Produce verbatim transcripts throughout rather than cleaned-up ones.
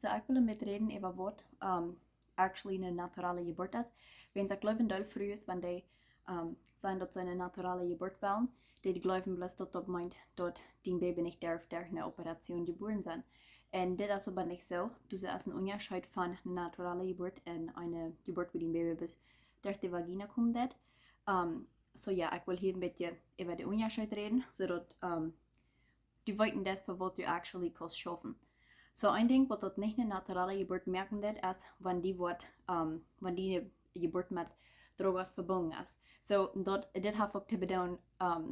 So, ekj well met räden äwa waut, um, actually eene naturale Jeburt es. Wiels ekj jleew, een Deel Frues, wan dee, um, sajen daut see eene naturale Jeburt wellen, dee jleewen bloos daut daut meent daut dien Baby nich derf derch eene Operation jebuaren sennen. Un dit es oba nich soo. Doa es een Unjascheet von eene naturale Jeburt un eene Jeburt wua dien Baby bloos derch de Vagina kjemt. Um, so jo, ekj well hia een bät äwa dän Unjascheet räden, soo daut, um, du weeten deist fa waut du actually kaust schaufen. So, een Dinkj waut daut nich eene naturale Jeburt moaken deit, es wan dee woat, um, wan dee Jeburt met Drogas vebungen es. So, daut, dit haft uk to doonen, um,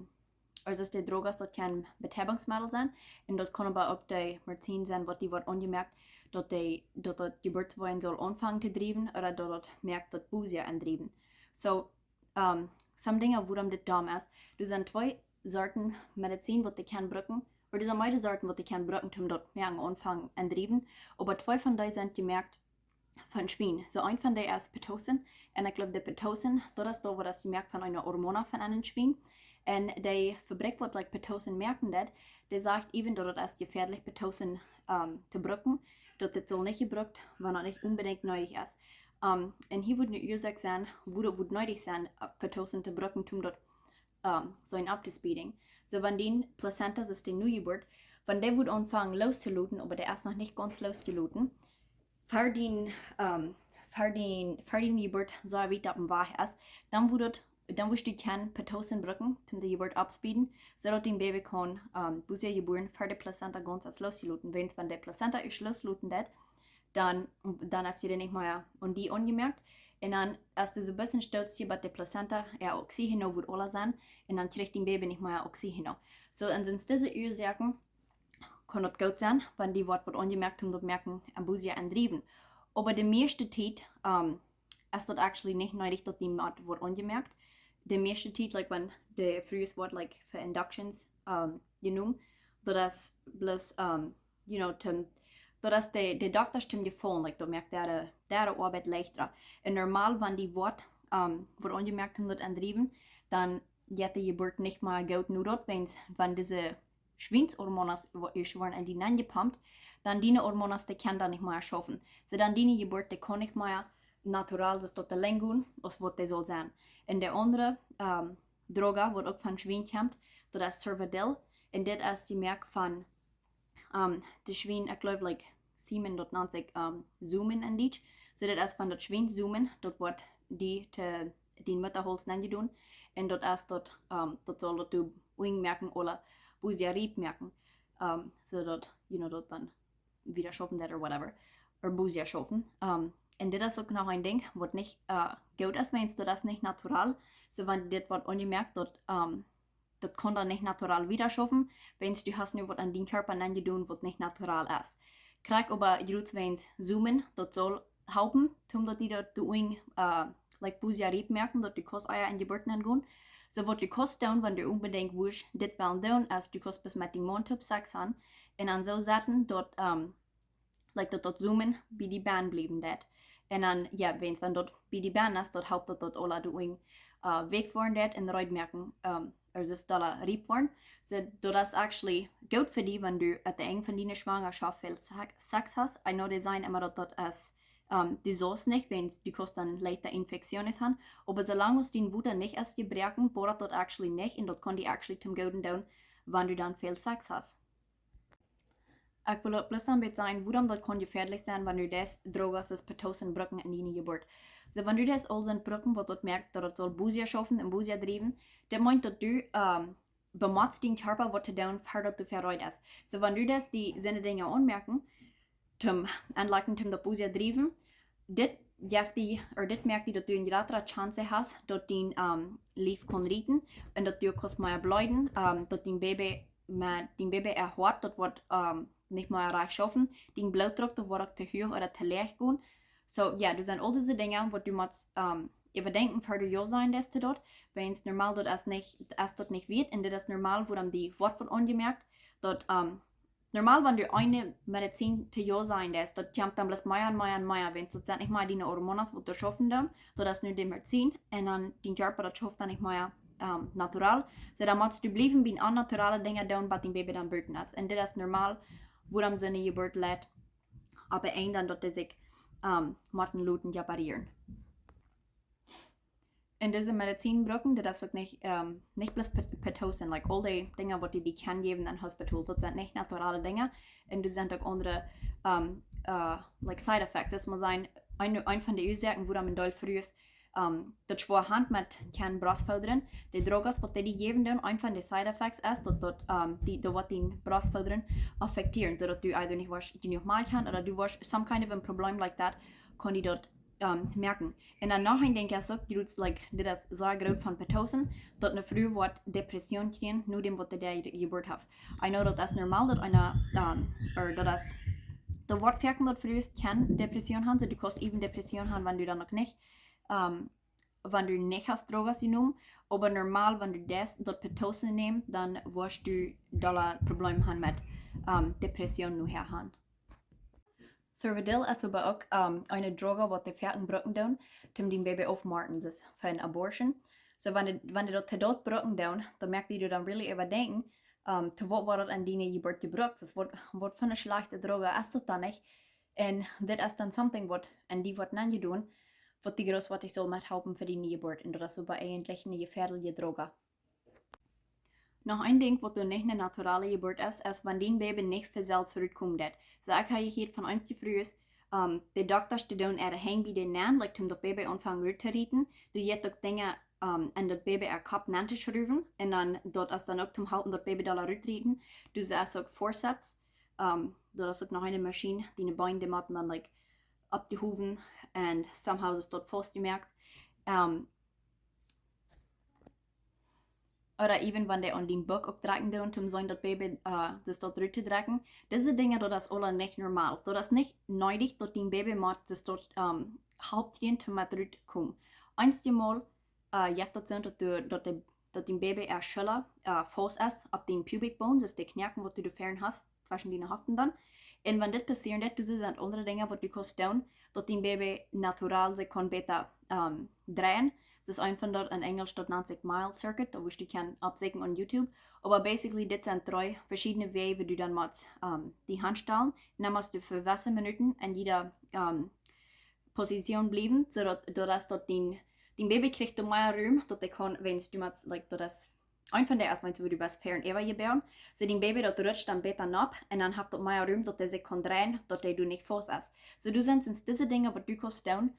aulsoo de Drogas, daut kaun Betäubungsmiddel sennen, un daut kaun oba uk de Medizin sennen waut dee woat aunjemoakt, daut dee, daut daut Jeburtsween saul aunfangen to driewen, ooda daut daut moakt daut Busia aundriewen. So, um, some Dinja wuarom dit domm es. Doa sent twee Sorten Medizin waut dee kaun brucken, ooda doa sent mearere Sorten waut dee kaun brucken, om daut moaken aunfangen to driewen. Oba twee von dee sent jemoakt von Schwien. So, een von dee es Pitocin. Un ekj jleew, de Pitocin, daut es daut waut es jemoakt von eene Hormona von een Schwien. Un dee Fabrikj waut, like, Pitocin moaken deit, dee sajcht even daut et es jefäadlich, Pitocin, um, to brucken, daut dit saul nich jebrukt woaren, wan et nich onbedinjt needich es. Um, un hia woat nu Uasoak sennen, wua daut woat needich sennen, uh, Pitocin to brucken, om daut, um, soo een up to speeding. So, wan dee Plazenta, daut es de Neejeburt, wan dee woat aunfangen loos to loten, oba dee es noch nich gaunz loosjeloten, ver dee, um, ver dee, ver dee Jeburt soo wiet oppem Wajch es, dan woat daut, dan woascht du kjeen Pitocin brucken, om de Jeburt up to speeden, soo daut dien Baby kaun, um, Busia jebuaren, ver de Plazenta gaunz es loosjeloten. Wiels wan de Plazenta es loosjeloten woat, dan, dan es dee nich mea aun dee aunjemoakt. Un dan, aus du soo een bät stootst, bat de Plazenta äa Oxígeno woat aula sennen, un dan kjricht dien Baby nich mea Oxígeno. So, un sent dise Uasoaken, kaun daut goot sennen, wan dee woat, woat aunjemoakt, om daut moaken en Busia aundriewen. Oba de mieeschte Tiet, um, es daut actually nich needich daut dee woat, woat aunjemoakt. De mieeschte Tiet, like, wan de Frues woat, like, fa inductions, um, jenomen, daut es bloos, um, you know, to, daut es de, de Dokta stimmt je faulen, like, daut moakt dee, dee Oabeit leichta. Un normal, wan dee woat, um, woat aunjemoakt, om daut aundriewen, dan jeit de Jeburt nich mea goot no daut, wiels wan dise Schwienshormonas wo-, es woaren en dee nenjepompt, dan diene Hormonas, dee kjennen dan nich mea schaufen. So, dan diene Jeburt, dee kaun nich mea natural, daut es daut de Lenj gonen, aus waut dee saul sennen. Un de aundre, um, Droga, waut uk von Schwien kjemt, daut es Cervidil. Un dit es jemoakt von, um, de Schwien, ekj jleew, like, semen, daut nant sikj, um, Somen en Dietsch. So, dit es von daut Schwien Somen, daut woat dee to dien Muttahauls nenjedonen. Un daut es daut, um, daut saul daut doonen moaken, ooda Busia riep moaken. Um, soo daut, you know, daut dan wada schaufen deit or whatever. Or Busia schaufen. Um, un dit es uk noch een Dinkj, waut nich, uh, goot es, wiels daut es nich natural. So, wan dit woat aunjemoakt, daut, um, daut kaun dan nich natural wada schaufen, wiels du hast nu waut en dien Kjarpa nenjedonen, waut nich natural es. Krakjt oba jrots wiels Somen, daut saul halpen, om daut dee daut doonen, uh, like, Busia riep moaken, daut du kaust ea en Jeburt nengonen. So, waut du kaust doonen, wan du onbedinjt wurscht dit wellen doonen, es du kaust bloos met dien Maun toop Sex han, un dan soo setten daut, um, like, daut daut Somen bie dee benn bliewen deit. Un dan, jo, wiels wan daut bie dee benn es, daut halpt daut daut aula doonen, uh, wajch woaren deit un reed moaken, um, aulsoo daut aula riep woaren. So, daut es actually goot fa dee, wan du aun daut Enj von diene Schwangerschaft väl Sex, Sex hast. I know, dee sajen emma daut daut es, um, dee saust nich, wiels du kaust dan leichta Infektionen han. Oba soo lang aus dien Wota nich es jebroaken, bodat daut actually nich, un daut kaun dee actually tom Gooden doonen, wan du dan väl Sex hast. Ekj well bloos een bät sajen, wuarom daut kaun jefäadlich sennen, wan du dise Drogas, daut Pitocin brucken en diene Jeburt. So, wan du daut aul sent brucken, waut daut moakt, daut et saul Busia schaufen un Busia driewen, daut meent daut du, um, bemotst dien Kjarpa waut to doonen, ver daut dee reed es. So, wan du daut dee sent Dinja aunmoaken, tom aunleiden, tom daut Busia driewen, dit jeft dee, or dit moakt dee daut du eene jratre Chance hast, daut dien, um, Lief kaun rieten, un daut du kaust mea bleeden, um, daut dien Baby, met dien Baby äa Hoat, daut woat, um, nich mea rajcht schaufen, dien Blootdruck, daut woat uk to huach ooda to läach gonen. So, jo, daut sent aul dise Dinja, waut du motst, um, äwadenkjen, ver du jo sajen deist to daut. Wiels normal daut es nich, es daut nich wieet, un dit es normal, wuarom dee woat, woat aunjemoakt, daut, um, normal, wan du eene Medizin to jo sajen deist, daut kjemt dan bloos mea un mea un mea, wiels daut sent nich mea diene Hormonas, waut doa schaufen doonen, daut es nu de Medizin, un dan dien Kjarpa, daut schauft dan nich mea, um, natural. So, dan motst du bliewen bie onnaturale Dinja doonen, waut dien Baby dan buten es. Un dit es normal, wuarom soone Jeburt leit opp een dan daut dee sikj, ähm, motten loten operieren. En dise Medizin brucken, dit es uk nich, ähm, nich bloos Pit-, Pitocin, like, aul dee Dinja waut dee, dee kjennen jäwen em Hospital, daut sent nich naturale Dinja. En doa sent uk aundre, ähm, äh, like, side effects. Daut mott sennen, een, een von de Uasoaken wuarom een Deel Frues, ähm, daut schwoa han met kjennen Brost foodren. De Drogas waut dee, dee jäwen doonen, een von de side effects es daut, daut, ähm, dee, dee woat dien Brost foodren affektieren, soo daut du either nich woascht jenuach Malkj han ooda du woascht some kind of a problem like that, kaun dee daut, ähm, moaken. En dan noch een Dinkj es uk, jrots, like, dit es sea groot von Pitocin, daut eene Fru woat Depression kjrieen, no däm waut dee de Jeburt haft. I know daut es normal, daut eena, ähm, or daut es, daut woat foaken daut Frues kjennen Depression han, soo du kaust even Depression han, wan du dan noch nich, ähm, wan du nich hast Drogas jenomen, oba normal, wan du daut, daut Pitocin nemst, dan woascht du dolla Problem han met, ähm, Depression nohäa han. Cervidil es oba uk, ähm, eene Droga waut dee foaken brucken doonen, toom dien Baby aufmoaken, daut es fa een Abortion. Soo, wan dee, wan dee daut to daut brucken doonen, dan moakt dee die dan really äwadenkjen, ähm, to waut woat daut aun diene Jeburt jebrukt. Daut woat, waut fa eene schlajchte Droga es daut dan nich? En dit es dan something waut aun die woat aunjedonen, waut die groot waut die saul met halpen fa diene Jeburt. En daut es oba eejentlich eene jefäadelje Droga. Noch een Dinkj waut doa nich eene naturale Jeburt es, es wan dien Baby nich von selfst rutkomen deit. Soo, ekj hab jehieet von eenje Frues, ähm, de Doktasch dee doonen äare Henj bie dee nenn, like, toom daut Baby aunfangen rut to rieten. Doa jeft uk Dinja, ähm, aun daut Baby äa Kopp nenn to schruwen. En dan, daut es dan uk toom halpen daut Baby dolla rutrieten. Doa es uk forceps. Ähm, daut es uk noch eene Maschien, dee de Been dee motten dan, like, oppjehowen en somehow es daut faustjemoakt. Ähm, ooda even wan dee aun dien Buck uk drekjen doonen, toom soo daut Baby, äh, daut daut rut to drekjen. Dise Dinja, daut es aula nich normal. Daut es nich needich daut dien Baby mott daut daut, ähm, halpt dien toom met rutkomen. Eenjemol, äh, jeft daut soo daut du, daut de, daut dien Baby äa Schulla, äh, faust es opp dien pubic bone, daut es de Knoaken waut du doa väaren hast, tweschen diene Hoften dan. En wan dit passieren deit, doa sent aundre Dinja waut du kaust doonen, daut dien Baby natural sikj kaun bäta, ähm, dreien. Daut es een von daut, enn Enjelsch daut nant sikj Miles Circuit, daut woascht du kjennen oppsieekjen opp YouTube. Oba basically, dit sent dree veschiedne Wäaj, woo du dan motst, ähm, die hanstalen. En dan motst du fa jewesse Minuten enn jiede, ähm, Positsion bliewen, soo daut, daut es daut dien, dien Baby kjricht doa mea Rum, daut dee kaun, wan du motst, like, daut es een von dee es, wan du best väaren äwajeboren. Soo dien Baby daut rutscht dan bäta nopp en dan haft daut mea Rum daut dee sikj kaun dreien, daut dee doa nich faust es. Soo doa sent, sent dise Dinja waut du kaust doonen,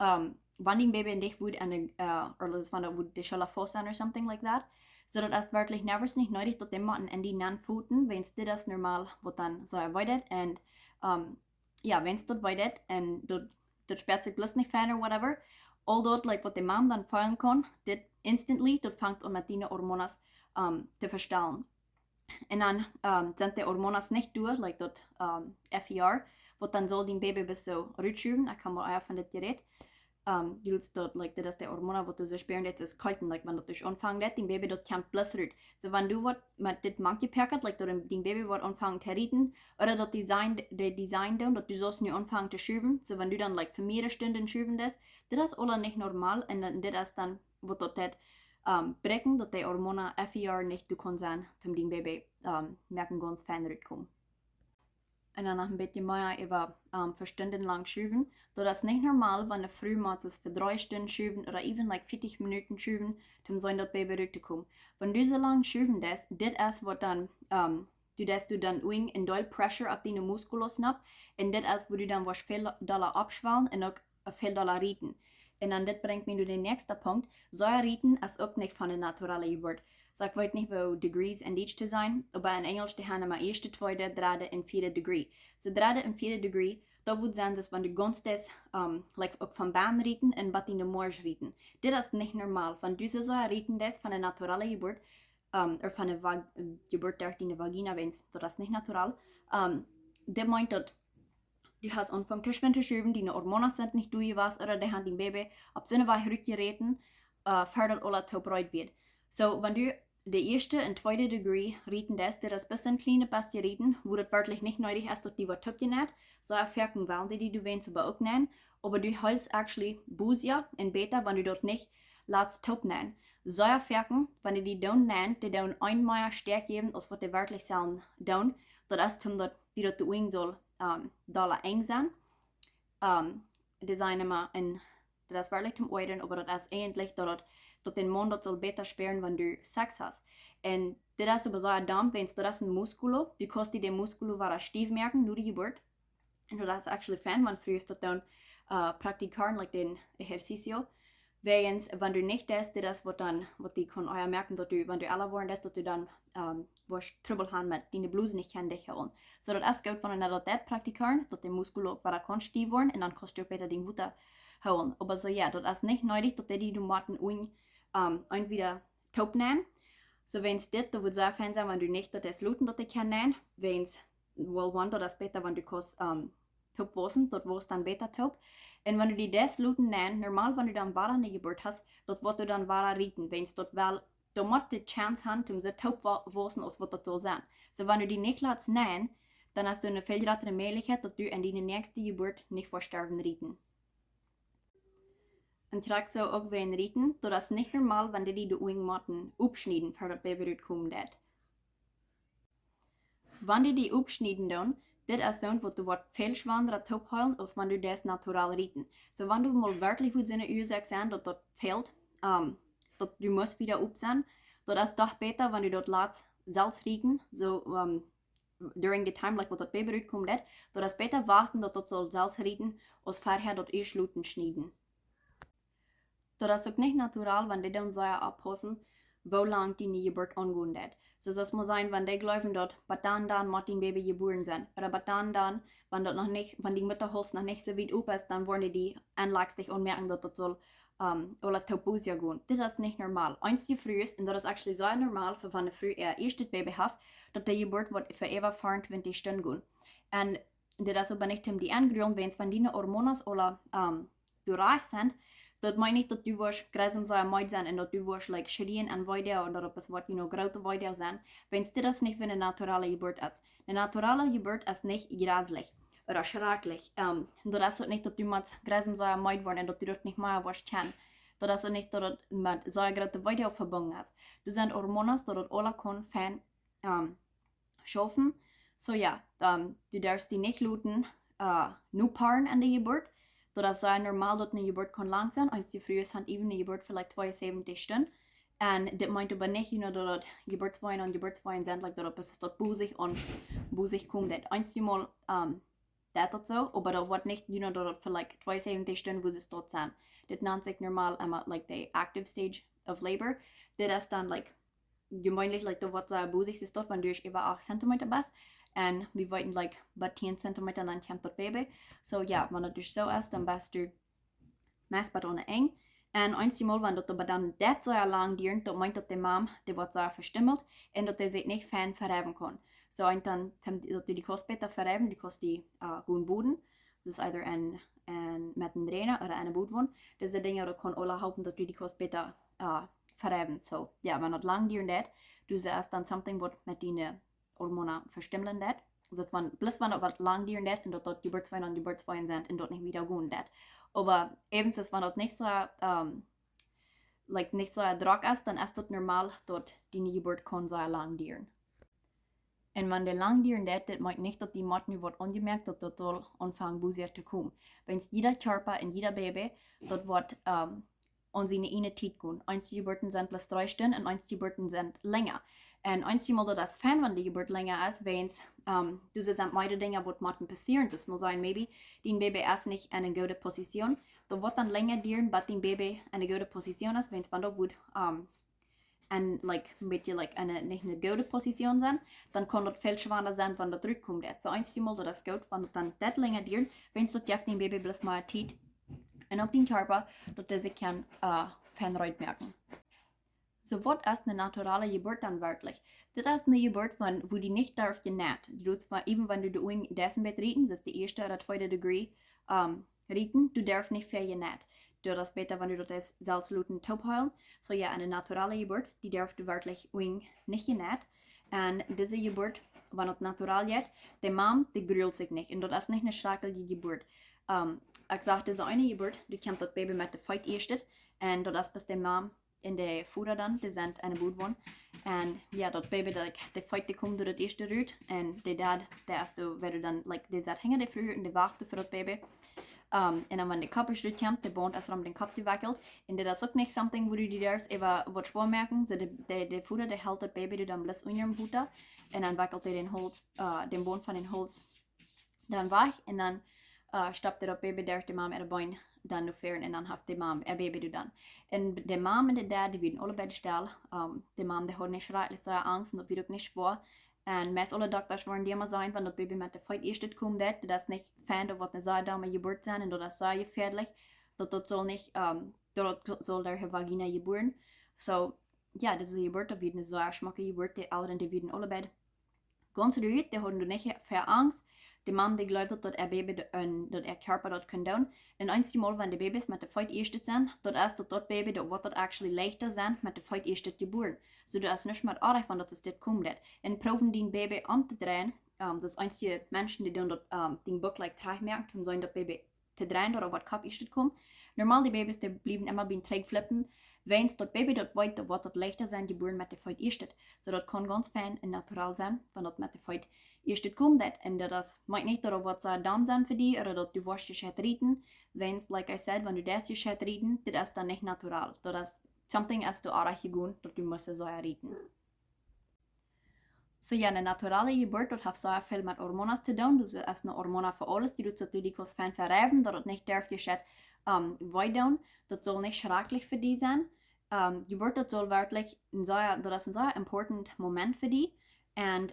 ähm, wan dien Baby nich woat aun de, äh, ooda daut wan daut woat de Schulla faust sennen or something like that. Soo daut es werkjlich never nich needich daut dee motten aun die nenn foten, wiels dit es normal waut dan soo weit. En, ähm, jo, wan daut weit en daut, daut spieet sikj bloos nich fein or whatever, aul daut, like, waut de Mom dan feelen kaun, dit instantly, daut fangt aun met diene Hormonen, ähm, to vestalen. En dan, ähm, sent de Hormonen nich doa, like daut, ähm, F E R, waut dan saul dien Baby best soo rutschuwen, ekj hab mol ea von dit jerät. Ähm, jrots daut, like, dit es de Hormon waut du soo spieren deist, es kolten, like, wan daut dus aunfangen deit, dien Baby daut kjemt bloos rut. Soo, wan du waut met dit mank jepäakt, like, daut dien Baby woat aunfangen to rieten, ooda daut dee, dee doonen, daut du saust nu aunfangen to schuwen. Soo, wan du dan, like, fa mearere Stunden schuwen deist, dit es aula nich normal. En dan, dit es dan waut daut deit, ähm, bräakjen, daut de Hormon F E R nich doa kaun sennen, toom dien Baby, ähm, moaken gaunz fein rutkomen. En dan noch een bät mea äwa, ähm, fa Stunden lang schuwen. Daut es nich normal, wan eene Fru mott fa dree Stunden schuwen, ooda even, like, vieetich Minuten schuwen, toom soo daut Baby ruttokomen. Wan du soo lang schuwen deist, dit es waut dan, ähm, du deist du dan uk een Deel pressure opp diene Musculus nopp. En dit es wua du dan woascht väl dolla oppschwalen en uk väl dolla rieten. En dan dit brinjt mie no dän näakjsten Punkt. Soo rieten es uk nich von de naturale Jeburt. Soo, ekj weet nich woo degrees en Dietsch to sajen, oba en Enjelsch dee han emma ieeschte, tweede, dredde en vieede degree. Soo dredde en vieede degree, daut woat sennen, daut wan du gaunz deist, ähm, like, uk von bannen rieten en bat enne Moag rieten. Dit es nich normal, wan du soo rieten deist von de naturale Jeburt, ähm, ooda von de Vag-, Jeburt derch de Vagina, wiels daut es nich natural. Ähm, dit meent daut du hast aunjefongen to schwind to schuwen, diene Hormon sent nich doa jewast, ooda dee han dien Baby opp soone Wies rutjerieten, äh, ver daut aules too breet woat. Soo, wan du de ieeschte en tweede degree rieten deist, dit es bloos een kjlienet bät rieten, wua daut werkjlich nich needich es, daut die woat toopjeneit. Soo, foaken wellen dee die doawäajen oba uk nenn, oba du heelst actually boozier en bäta, wan du daut nich latst toopnäajen. Soo foaken, wan dee die doonen nenn, dee doonen een mea Stoot jäwen aus waut dee werkjlich sellen doonen. Daut es, om daut, dee daut doa unjen saul um, dolla enj sennen. Um, dee sajen emma, un daut es werkjlich toom oajren, oba daut es eejentlich daut, daut, daut dän Maun daut saul bäta spieren, wan du Sex hast. Un dit es oba soo domm, wiels daut es een músculo, du kaust die dän músculo wada stief moaken no de Jeburt. Un daut es actually fein, wan Frues daut dan uh, practicar, like dän ejercicio. Wiels, wan du nich deist, dit es waut dan, waut die kaun ea moaken, daut du, wan du ella woaren deist, daut du dan um, woascht Trubbel haben met diene Blus nich kjennen dicht hoolen. So daut es goot, wan du daut deist practicar, daut de músculo uk wada kaun stief woaren un dan kaust du uk bäta dien Wota hoolen. Oba soo jo, daut es nich needich, daut dee die doa motten un, um, entweder toop nämen. So wiels dit, daut wudd soo fein sennen, wan du nich daut deist loten, daut dee kjennen nämen. Wiels, well, one, daut es bäta, wan du kaust um, toop wausen, daut waust dan bäta toop. Un wan du die deist loten nämen, normal, wan du dan wada ne Jeburt hast, daut woat die dan wada rieten, wiels daut well, daut mott de Chance haben, om soo toop wa-, wausen aus waut daut saul sennen. So wan du die nich latst nämen, dan hast du ne väl jratre Mäajlichkjeit, daut du en diene näakjste Jeburt nich woascht derwen rieten. Un trigj soo uk wäajen rieten, daut es nich normal, wan dee die de Unj motten oppschnieden, ver daut Baby rutkomen deit. Wan dee die oppschnieden doonen, dit es dan waut du woascht väl schwanda toop hoolen, aus wan du deist natural rieten. So wan du mol werkjlich wudst ne Uasoak seenen, daut daut fält, um, daut du must wada opp sennen, daut es doch bäta, wan du daut latst selfst rieten, so, um, during the time, like, waut daut Baby rutkomen deit, daut es bäta wachten, daut daut saul selfst rieten, aus verhäa daut ieescht loten schnieden. Daut es uk nich natural, wan dee dan soo oppaussen, woo lang diene Jeburt aungonen deit. So daut mott sennen, wan dee jleewen, daut bat dan, dan mott dien Baby jebuaren sennen. Ooda bat dan, dan, wan daut noch nich, wan dien Muttahauls noch nich soo wiet opp es, dan woaren dee die aunlakjstich aunmoaken, daut daut saul, um, oola toop busja gonen. Dit es nich normal. Eenje Frues, un daut es actually soo normal fa wan ne Fru äa ieeschtet Baby haft, daut de Jeburt woat fa äwa veeruntwintich Stunden gonen. Un dit es oba nich om die aunjegrunt, wiels wan diene Hormonen oola, um, derchsent, daut meent nich, daut du woascht grasem soo meed sennen un daut du woascht, like, schrieen un Weedoag un daut daut woat, you know, groote Weedoag sennen, wiels dit es nich, waut ne naturale Jeburt es. Ne naturale Jeburt es nich jreslich ooda schrakjlich. Um, daut es uk nich, daut du motst grasem soo meed woaren un daut du daut nich mea woascht kjennen. Daut es uk nich, daut daut met soo groote Weedoag vebungen es. Daut sent Hormonen, daut daut oola kaun fein, um, schaufen. So jo, dan, du derfst die nich loten, uh, noparen aun de Jeburt. Daut es soo normal, daut ne Jeburt kaun lang sennen. Eenje Frues haben even ne Jeburt fa, like, tweeunsäwentich Stunden. Un dit meent oba nich, you know, daut daut Jeburtsweedoag un Jeburtsweedoag sent, like, daut daut bes daut busich un busich kjemt. Daut eenjemol, um, daut daut soo, oba daut woat nich, you know, daut daut fa, like, tweeunsäwentich Stunden, woo see daut sent. Dit nant sikj normal emma, like, the active stage of labor. Dit es dan, like, jeweenlich, like, daut woat soo busich, es daut, wan du äwa acht Zentimeter best. Un wie weeten, like, bat tieen Zentimeter, dan kjemt daut Baby. So jo, wan daut dus soo es, dan best du meist bat aun de Enj. Un eenjemol, wan daut oba dan daut soo lang diat, daut meent, daut de Mam, dee woat soo vestimmelt un daut dee sikj nich fein veheewen kaun. So, un dan, dan, daut du die kaust bäta veheewen, du kaust die, uh, gonen boden. Daut es either en, en met een Drainer ooda en een Bodwaunt. Dise Dinja, daut kaun aula halpen, daut du die kaust bäta, uh, veheewen. So, jo, wan daut lang diat, daut es dan something, waut met diene Hormonen vestimmlen deit. Daut wan, plus wan daut waut lang diat un daut daut Jeburtsweedoag un Jeburtsweedoag sent un daut nich wada gonen deit. Oba äwent es, wan daut nich soo, um, like, nich soo drock es, dan es daut normal, daut diene Jeburt kaun soo lang diat. Un wan dee lang diat, daut meent nich, daut dee mott nu woat aunjemoakt, daut daut saul aunfangen busich to komen. Wiels jieda Kjarpa un jieda Baby, daut woat, um, aun siene ieejne Tiet gonen. Eenje Jeburten sent bloos dree Stunden un eenje Jeburten sent lenja. Un eenjemol daut es fein, wan de Jeburt lenja es, wiels, um, daut sent mearere Dinja, waut motten passieren. Daut mott sennen, maybe, dien Baby es nich en eene goode Position. Daut woat dan lenja dieren, bat dien Baby en eene goode Position es, wiels wan daut woat, um, en, like, een bät, like, en eene, nich eene goode Position sennen, dan kaun daut väl schwanda sennen, wan daut rutkomen deit. So, eenjemol daut es goot, wan daut dan daut lenja dieren, wiels daut jeft dien Baby bloos mea Tiet un uk dien Kjarpa, daut dee sikj kaun, uh, fein reed moaken. So, waut es eene naturale Jeburt dan werkjlich? Dit es eene Jeburt, wan, wua die nich derft jeneit. Du deist, even wan du de Unj deist een bät rieten, daut es de ieeschte ooda tweede degree, um, rieten, du derfst nich väl jeneit. Daut es bäta, wan du daut deist selfst loten toop hoolen. So jo, eene naturale Jeburt, die derft werkjlich Unj nich jeneit. Un dise Jeburt, wan daut natural jeit, de Mam, dee grult sikj nich. Un daut es nich eene schrakjliche Jeburt. Um, ekj sach, dise eene Jeburt, du kjemst daut Baby met de Feet ieescht. Un daut es bie de Mam, en de Voda dan, dee sent en de Bodwon. Un jo, daut Baby, daut, de Feet, dee komen doa daut ieeschte rut. Un de Dad, dee es doa, woo du dan, like, dee sat hinja de Fru un dee wacht fa daut Baby. Um, un dan, wan de Kopp es rut kjemt, de Baunt es rom dän Kopp jewekjelt. Un daut es uk nich something, woo du die doascht äwa waut schwoa moaken. Soo de, de, de Voda, dee helt daut Baby doa dan bloos unja däm Wota. Un dan wekjelt hee dän Hauls, uh, dän Baunt von dän Hauls dan wajch un dan, uh, stopt hee daut Baby derch de Mam äa Been dan no väaren un dan haft de Mam äa Baby doa dan. Un de Mam un de Dad, dee wieren aule beid stell. Um, de Mam, dee haud nich schrakjlich sea Angst un daut wia uk nich schwoa. Un meist aule Doktasch wudden die emma sajen, wan daut Baby met de Feet ieescht kjemt, daut, daut es nich fein, daut woat eene sea domme Jeburt sennen un daut es sea jefäadlich, daut, daut saul nich, um, daut, daut saul derch de Vagina jebuaren. Soo, jo, dise Jeburt, daut wia eene sea schmocke Jeburt, de Elren, dee wieren aule beid gaunz ruhich, dee hauden doa nich väl Angst. De Mam, dee jleewd, daut, daut äa Baby de-, un daut äa Kjarpa daut kunn doonen. Un eenjemol, wan de Babys met de Feet ieescht sent, daut es daut, daut Baby, daut woat daut actually leichta sennen met de Feet ieescht jebuaren. Soo, daut es nuscht met oajch, wan daut es dit kjemt. Un proowen dien Baby omtodreien, um, daut eenje Menschen, dee doonen daut, um, dien Buck, like, trajchtmoaken, om soo daut Baby to dreien, daut waut Kopp ieescht kjemt. Normal, de Babys, dee bliewen emma biem trigj flippen. Wiels daut Baby daut weet, daut woat daut leichta sennen jebuaren met de Feet ieescht. Soo, daut kaun gaunz fein un natural sennen, wan daut met de Feet ieescht kjemt. Un daut es, meent nich, daut daut woat sea domm sennen fa die, ooda daut du woascht jescheit rieten. Wiels, like I said, wan du deist jescheit rieten, daut es dan nich natural. Daut es something es doa oajch jegonen, daut du must sea rieten. Soo jo, eene naturale Jeburt, daut haft sea väl met Hormonen to doonen. Daut es eene Hormon fa aules, dee deit, daut du die kaust fein vereiwen, daut daut nich derf jescheit, um, wee doonen. Daut saul nich schrakjlich fa die sennen. Um, Jeburt, daut saul werkjlich een sea, daut es een sea important Moment fa die. Un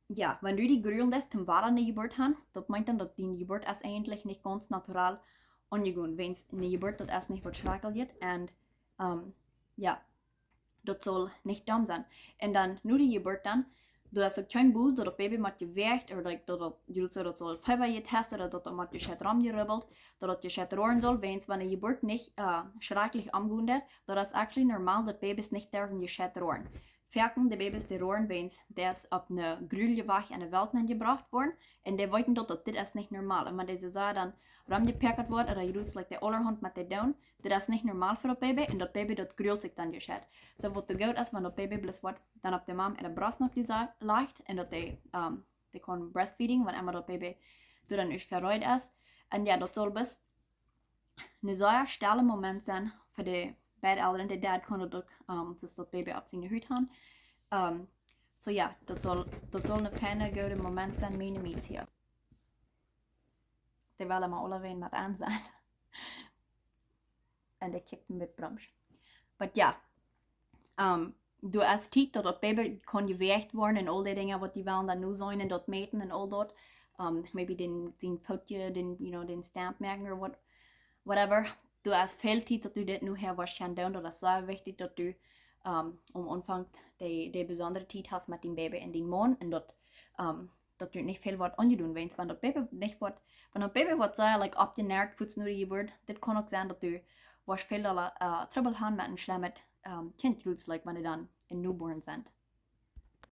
jo, wan du die grulen deist, toom wada eene Jeburt haben, daut meent dan, daut dien Jeburt es eejentlich nich gaunz natural aunjegonen. Wiels eene Jeburt, daut es nich waut schrakjlich jeit. Un, um, jo, daut saul nich domm sennen. Un dan, no de Jeburt dan, daut es uk kjeen Boost, daut daut Baby mott jewäacht, ooda daut, daut, daut, daut saul Fiewa jetest, ooda daut daut mott jescheit romjerubbelt, daut daut jescheit roaren saul, wiels wan eene Jeburt nich, uh, schrakjlich aunjegonen woat, daut es actually normal, daut Babys nich derwen jescheit roaren. Foaken de Babys, dee roaren, wiels daut es opp eene grueliche Wajch enne Welt nenjebrocht worden, un dee weeten daut, daut dit es nich normal. Un wan dee soo dan romjepäakat woat, ooda jie doonen, like, de aulahaunt met dee doonen, daut es nich normal fa daut Baby, un daut Baby, daut grult sikj dan jescheit. Soo, waut doa goot es, wan daut Baby bloos woat dan opp de Mam äare Brost noch dise lajcht, un daut dee, um, dee kaun breastfeeding, wan emma daut Baby doa dan ieescht vereed es. Un jo, daut saul bloos een sea stella Moment sennen fa de beid Elren, de Dad kaun daut uk, um, daut daut Baby opp siene Hut haben. Um, soo jo, daut saul, daut saul een feina, gooda Moment sennen, miene Mietz hia. Dee wellen mau aule ween met aun sennen. Un dee kjikjt een bät bromsch. But jo, um, doa es Tiet, daut daut Baby kaun jewäacht woaren un aul dee Dinja, waut dee wellen dan nu sennen un daut mäten un aul daut. Um, maybe dän, dän Foot, dän, you know, dän Stamp moaken or what, whatever. Doa es väl Tiet, daut du dit nu hia woascht kjennen doonen. Daut es sea wichtich, daut du, um, aum Aunfank dee, dee besondre Tiet hast met dien Baby un dien Maun. Un daut, um, daut du nich väl woascht aunjedonen, wiels wan daut Baby nich woat, wan daut Baby woat sea, like, oppjenäat, fuaz no de Jeburt, dit kaun uk sennen, daut du woascht väl dolla, uh, Trubbel haben met een schlemmet, um, Kjint, jrods, like, wan dee dan een newborn sent.